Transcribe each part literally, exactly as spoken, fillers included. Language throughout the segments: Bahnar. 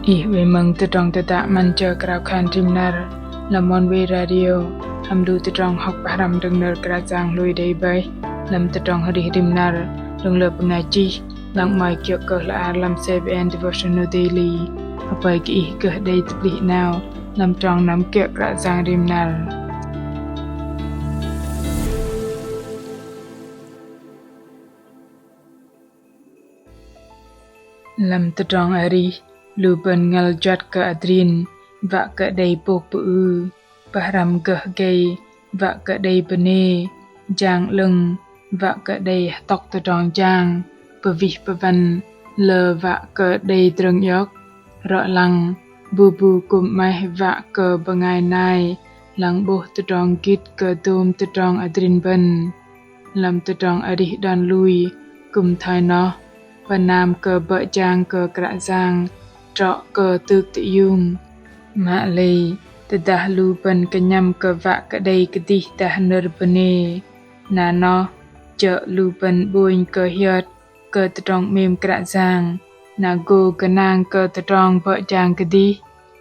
Ih wei mơ̆ng tơdrong tơdă 'Măn jơ krao khan rim năr lăm Oneway Radio, hăm lu tơdrong hŏk pơhrăm đơ̆ng nơ̆r Kră Yang hlôi đei bơih lăm tơdrong arih rim năr đơ̆ng lơ bơngai chih lăng 'mơ̆i kiơ̆ kơ hla bơar lăm C B N Devotional Daily. Hơpơi kơ ih gơh đei tơplih 'nao lăm trong năm kiơ̆ Kră Yang rim năr. Lăm tơdrong arih, lu bơ̆n ngăl juăt kơ adrin wă kơ đei pôk pơư, pơhrăm gơh gei wă kơ đei bơnê, jang 'lơ̆ng wă kơ đei hơtŏk tơdrong jang, pơwih pơwăn lơ wă kơ đei drơ̆ng iŏk. Rŏ lăng, bu bu kư̆m 'maih wă kơ bơngai nai lăng 'bôh tơdrong gĭt kơ dôm tơdrong adrin bơ̆n. Lăm tơdrong arih đon lui kư̆m thoi noh, pơnam kơ bơ̆ jang kơ Kră Yang trŏ kơ tŭk tơiung. Mă lei, tơdah lu bơ̆n kơnhăm kơ wă kơ đei kơdih dah nơ̆r bơnê, na noh jơ̆ lu bơ̆n 'bônh kơ hiơt kơ tơdrong 'mêm Kră Yang, na gô gơnang kơ tơdrong bơ̆ jang kơdih.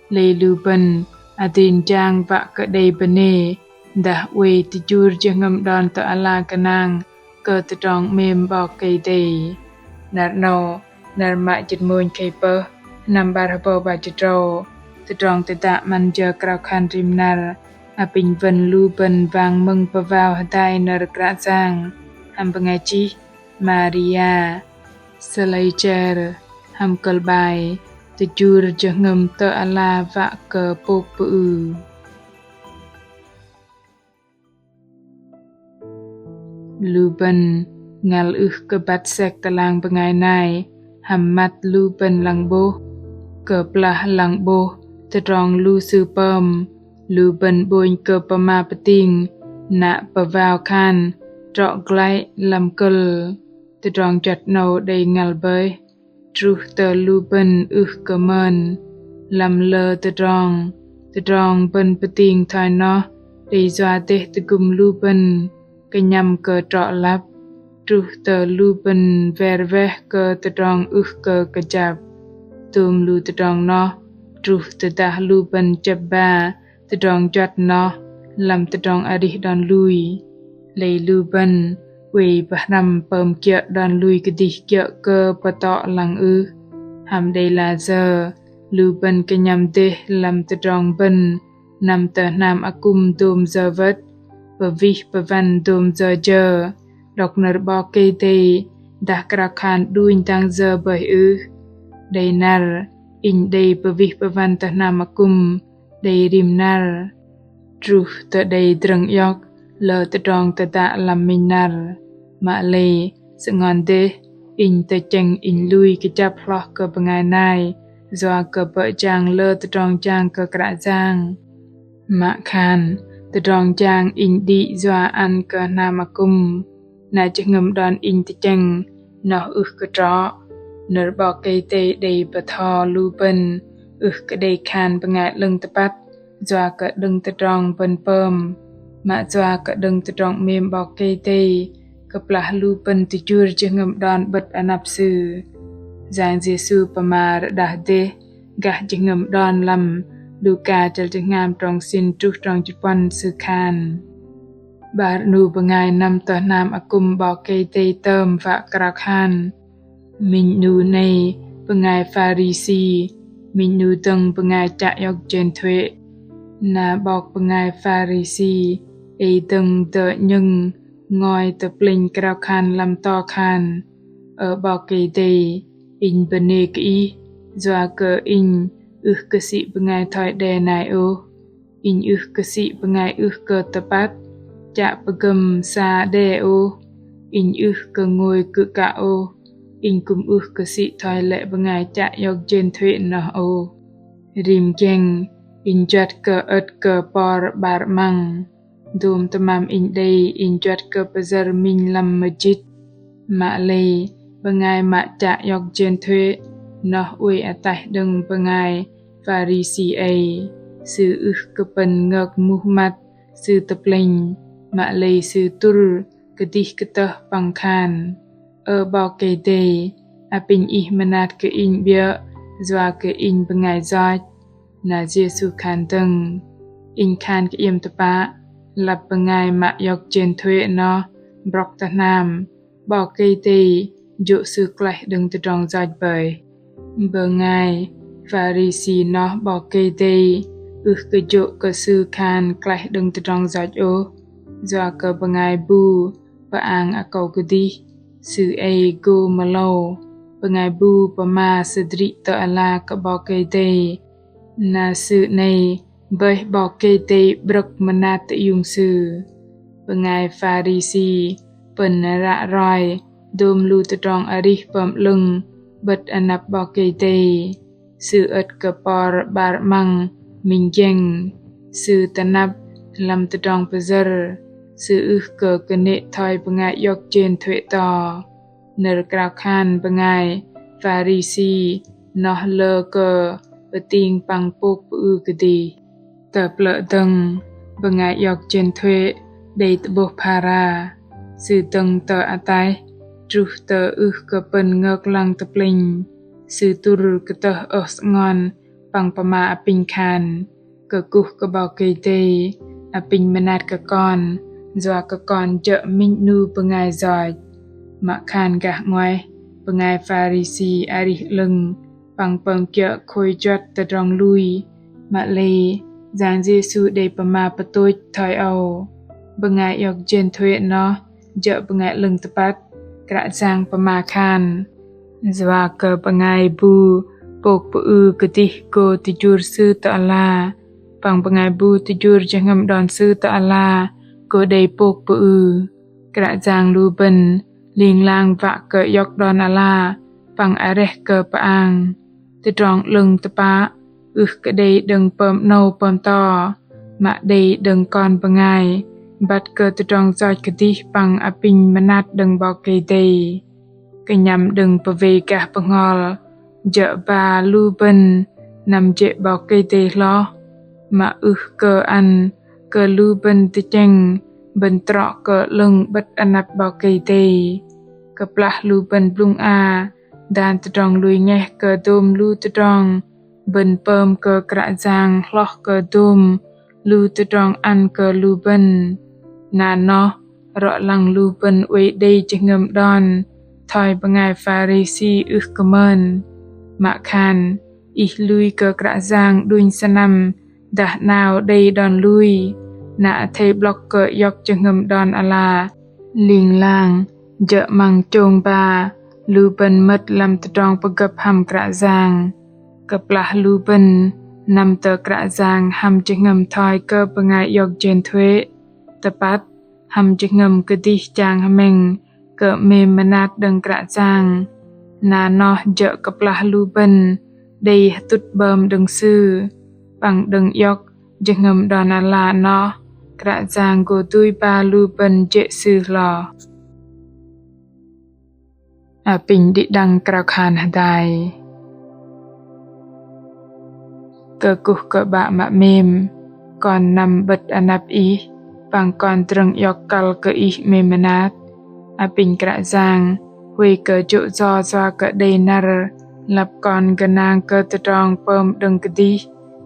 Lei lu bơ̆n adrin jang wă kơ đei bơnê, dah oei tơjur jơhngơ̆m đon tơ ala gơnang kơ tơdrong 'mêm 'Bok Kei-Dei. Năr 'nâu, năr mă jĭt mônh khei pơh, sơnăm 'bar hơbâu 'bar jĭt tơdrâu, tơdrong tơdă 'Măn jơ krao khan rim năr apinh wơ̆n lu bơ̆n wang mơ̆ng pơwao hơdai nơ̆r Kră Yang hăm bơngai chih Maria Schleicher hăm kơ̆l 'bai Tơjur jơhngơ̆m tơ ala wă kơ pôk pơư. Lu bơ̆n ngăl ưh kơ băt sek tơlang bơngai nai hăm măt lu bơ̆n lăng 'bôh, kơplah lăng 'bôh tơdrong lu sư pơm, lu bơ̆n 'bônh kơ pơma pơting, na pơwao khan trŏ glăi lăm kơ̆l. Tơdrong juăt 'nâu đei ngăl bơih, truh tơ lu bơ̆n ưh kơ mơn. Lăm lơ tơdrong, tơdrong bơ̆n pơting thoi noh đei yua dêh tơgŭm lu bơ̆n kơnhăm kơ trŏ lăp, truh tơ lu bơ̆n wer weh kơ tơdrong ưh kơ kơjăp. Tôm lu tơdrong noh truh tơdah lu bơ̆n chĕp ba tơdrong juăt noh lăm tơdrong arih đon lui. Lei lu bơ̆n oei pơhrăm pơm kiơ̆ đon lui kơdih kiơ̆ kơ pơtŏ lăng ưh? Hăm đei la yơ lu bơ̆n kơnhăm dêh lăm tơdrong bơ̆n năm tơ hnam akŭm dôm yơ wơ̆t, pơwih pơwăn dôm yơ jơ, đŏk nơ̆r 'Bok Kei-Dei dah krao khan đunh dang yơ bơih ưh? Đei năr inh đei pơwih pơwăn tơ hnam akŭm đei rim năr, truh tơ đei drơ̆ng iŏk lơ tơdrong tơdă lăm minh năr. Mă lei, sơngon dêh, inh tơchĕng inh lui kơjăp hloh kơ bơngai nai yua kơ bơ̆ jang lơ tơdrong jang kơ Kră Yang. Mă khan tơdrong jang inh đĭ yua ăn kơ hnam akŭm, na jơhngơ̆m đon inh tơchĕng noh ưh kơ trŏ. Nơ̆r 'Bok Kei-Dei đei bơtho lu bơ̆n ưh kơ đei khan bơngai 'lơ̆ng tơpăt yua kơ đơ̆ng tơdrong bơ̆n pơm, mă yua kơ đơ̆ng tơdrong 'mêm 'Bok Kei-Dei. Kơplah lu bơ̆n tơjur jơhngơ̆m đon 'bơ̆t anăp Sư. Yang Yêsu pơma rơđah dêh gah jơhngơ̆m đon lăm Luka chăl jơhngam trong sĭn truh trong jĭt puăn, Sư khan: 'Bar 'nu bơngai năm tơ hnam akŭm 'Bok Kei-Dei tơm wă krao khan. Minh 'nu nei bơngai Pharisi, minh 'nu dơ̆ng bơngai chă iŏk jên thuê̆. Na 'bok bơngai Pharisi ei dơ̆ng dơ̆ 'nhơ̆ng ngôi tơ plĕnh krao khan lăm to khan: Ơ 'Bok Kei-Dei, inh bơnê kơ Ih yua kơ inh ưh kơ sĭ bơngai thoi đe nai ôh. Inh ưh kơ sĭ bơngai ưh kơ tơpăt, chă pơgơ̆m sa đe ôh. Inh ưh kơ ngôi kư̆ kă ôh. Inh kư̆m ưh kơ sĭ thoi lĕ bơngai chă iŏk jên thuê̆ noh ôh. Rim geng, inh juăt kơ ơ̆t kơ por 'bar 'măng. Dôm tơmam inh đei, inh juăt kơ pơyơ̆r minh lăm mơjĭt. Mă lei, bơngai mă chă iŏk jên thuê̆ noh oei ataih đơ̆ng bơngai Pharisi ei. Sư ưh kơ pơ̆n ngơk muh măt sư tơ plĕnh, mă lei sư tur kơdih kơtơh păng khan: Ơ 'Bok Kei-Dei, apinh Ih mơnat kơ inh 'biơ̆ yua kơ inh bơngai yoch. Na Yêsu khan dơ̆ng: Inh khan kơ iĕm tơpă, lăp bơngai mă iŏk jên thuê̆ noh brŏk tơ hnam, 'Bok Kei-Dei jô̆ Sư klaih đơ̆ng tơdrong yoch bơih. Bơngai Pharisi noh 'Bok Kei-Dei ưh kơ jô̆ kơ Sư khan klaih đơ̆ng tơdrong yoch ôh, yua kơ bơngai bu pơang akâu kơdih, sư ei gô mơlâu, bơngai bu pơma sơdrĭ tơ ala kơ 'Bok Kei-Dei. Na sư 'nâu bơih 'Bok Kei-Dei 'brơ̆k mơnat tơiung sư. Bơngai Pharisi pơ̆n ră roi dôm lu tơdrong arih pơm 'lơ̆ng 'bơ̆t anăp 'Bok Kei-Dei. Sư ơ̆t kơ por 'bar 'măng minh jeng. Sư tơnăp lăm tơdrong pơyơ̆r. Sư ưh kơ kơnê̆ thoi bơngai iŏk jên thuê̆ to. Nơ̆r krao khan bơngai Pharisi noh lơ kơ pơting păng pôk pơư kơdih. Tơplơ̆ dơ̆ng, bơngai iŏk jên thuê̆ đei tơ'bôh phara. Sư dơ̆ng tơ ataih truh tơ ưh kơ pơ̆n ngơk lăng tơ plĕnh. Sư tur kơtơh ơh sơngon păng pơma apinh khan: Kơkuh kơ 'Bok Kei-Dei, apinh mơnat kơ kon yua kơ kon jơ̆ minh 'nu bơngai yoch. Mă khan gah 'nguaih, bơngai Pharisi arih 'lơ̆ng păng pơm kiơ̆ khôi juăt tơdrong lui. Mă lei Yang Yêsu đei pơma pơtôch thoi âu: Bơngai iŏk jên thuê̆ noh jơ̆ bơngai 'lơ̆ng tơpăt. Kră Yang pơma khan: Yua kơ bơngai bu pôk pơư kơdih gô tơjur sư tơ ala, păng bơngai bu tơjur jơhngơ̆m đon sư tơ ala gô đei pôk pơư. Kră Yang lu bơ̆n ling lang wă kơ iŏk đon ala păng areh kơ pơang. Tơdrong 'lơ̆ng tơpă ưh kơ đei đơ̆ng pơm 'nâu pơm to, mă đei đơ̆ng kon bơngai băt kơ tơdrong yoch kơdih păng apinh mơnat đơ̆ng 'Bok Kei-Dei. Kơnhăm đơ̆ng pơwei gah bơhngol jơ̆ ba lu bơ̆n năm jê̆ 'Bok Kei-Dei hloh, mă ưh kơ ăn kơ lu bơ̆n tơchĕng bơ̆n trŏ kơ 'lơ̆ng 'bơ̆t anăp 'Bok Kei-Dei. Kơplah lu bơ̆n blŭng a dan tơdrong lui ngeh kơ dôm lu tơdrong bơ̆n pơm kơ Kră Yang hloh kơ dôm lu tơdrong ăn kơ lu bơ̆n. Na noh rŏ lăng lu bơ̆n oei đei jơhngơ̆m đon thoi bơngai Pharisi ưh kơ mơn. Mă khan ih lui kơ Kră Yang đunh sơnăm dah 'nao đei đon lui, na athei 'blŏk kơ iŏk jơhngơ̆m đon ala. Ling lang jơ̆ măng chông ba lu bơ̆n mơ̆t lăm tơdrong pơgơ̆p hăm Kră Yang. Kơplah lu bơ̆n năm tơ Kră Yang hăm jơhngơ̆m thoi kơ bơngai iŏk jên thuê̆, tơpăt hăm jơhngơ̆m kơdih chang hơmĕng kơ 'mêm mơnat đơ̆ng Kră Yang. Na noh jơ̆ kơplah lu bơ̆n đei hơtŭt 'bơm đơ̆ng Sư, păng đơ̆ng iŏk jơhngơ̆m đon ala noh, Kră Yang gô dui ba lu bơ̆n jê̆ Sư hloh. Apinh đĭ đăng krao khan hơdai. Kơkuh kơ 'Bă mă 'mêm, kon năm 'bơ̆t anăp Ih, păng kon drơ̆ng iŏk kăl kơ Ih 'mêm mơnat. Apinh Kră Yang, huay kơ jô̆ yo yua kơ đei năr lăp kon gơnang kơ tơdrong pơm đơ̆ng kơdih,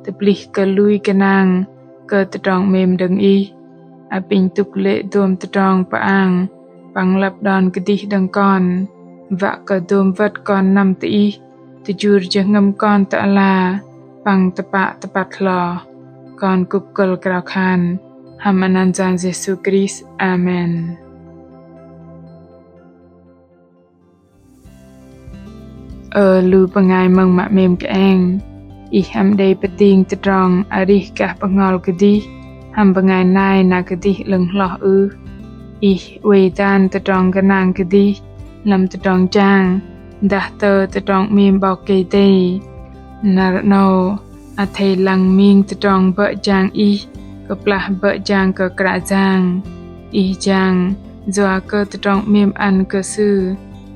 tơplih kơ lui gơnang kơ tơdrong 'mêm đơ̆ng Ih. Apinh tŭk lê̆ dôm tơdrong pơang păng lăp đon kơdih đơ̆ng kon, wă kơ dôm wơ̆t kon năm tơ Ih, tơjur jơhngơ̆m kon tơ ala păng tơpă tơpăt hloh. Kon kŭp kơ̆l krao khan hăm anăn Yang Yêsu Krist. Amen. Ơ lu bơngai mơ̆ng mă 'mêm kơeng, ih hăm đei pơting tơdrong arih gah bơhngol kơdih hăm bơngai nai na kơdih 'lơ̆ng hloh ưh? Ih oei dan tơdrong gơnang kơdih lăm tơdrong jang dah tơ tơdrong 'mêm 'Bok Kei-Dei? Năr 'nâu athei lăng ming tơdrong bơ̆ jang ih kơplah bơ̆ jang kơ Kră Yang. Ih jang yua kơ tơdrong 'mêm ăn kơ Sư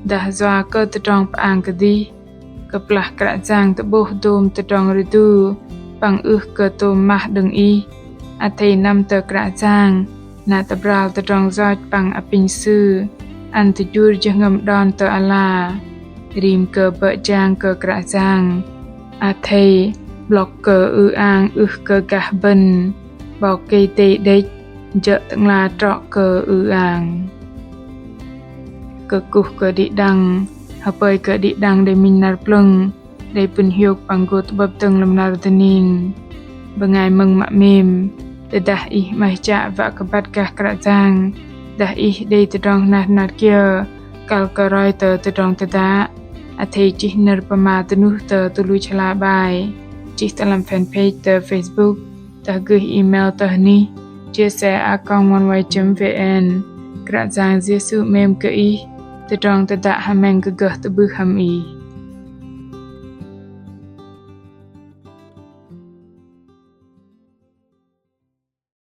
dah yua kơ tơdrong pơang kơdih? Kơplah Kră Yang tơ'bôh dôm tơdrong rơdu păng ưh kơ tôm mah đơ̆ng ih, athei năm tơ Kră Yang na tơbral tơdrong yoch păng apinh Sư ăn tơjur jơhngơ̆m đon tơ ala. Rim kơ bơ̆ jang kơ Kră Yang, Athei 'blŏk kơ ư-ang ưh kơ gah bơ̆n, 'Bok Kei-Dei đĕch jơ̆ Tơ'ngla trŏ kơ ư-ang. Kơkuh kơ đĭ đăng, hơpơi kơ đĭ đăng đei minh năr plơ̆ng, đei pŭn hiôk păng gô tơ'bơ̆p dơ̆ng lăm năr dơning. Bơngai mơ̆ng mă 'mêm, tơdah ih 'maih chă wă kơ băt gah Kră Yang, dah ih đei tơdrong hnat hnat kiơ, kăl kơ roi tơ tơdrong tơdă, athei chih nơ̆r pơma dơnuh tơ tơluch hla bơar, chih tơ lăm fanpage tơ Facebook, dah gơih email tơ hnih chia sẻ a còng oneway chấm vn. Kră Yang Yêsu 'mêm kơ ih, tơdrong tơdă hơmĕng kơ gơh tơ'bưh hăm ih.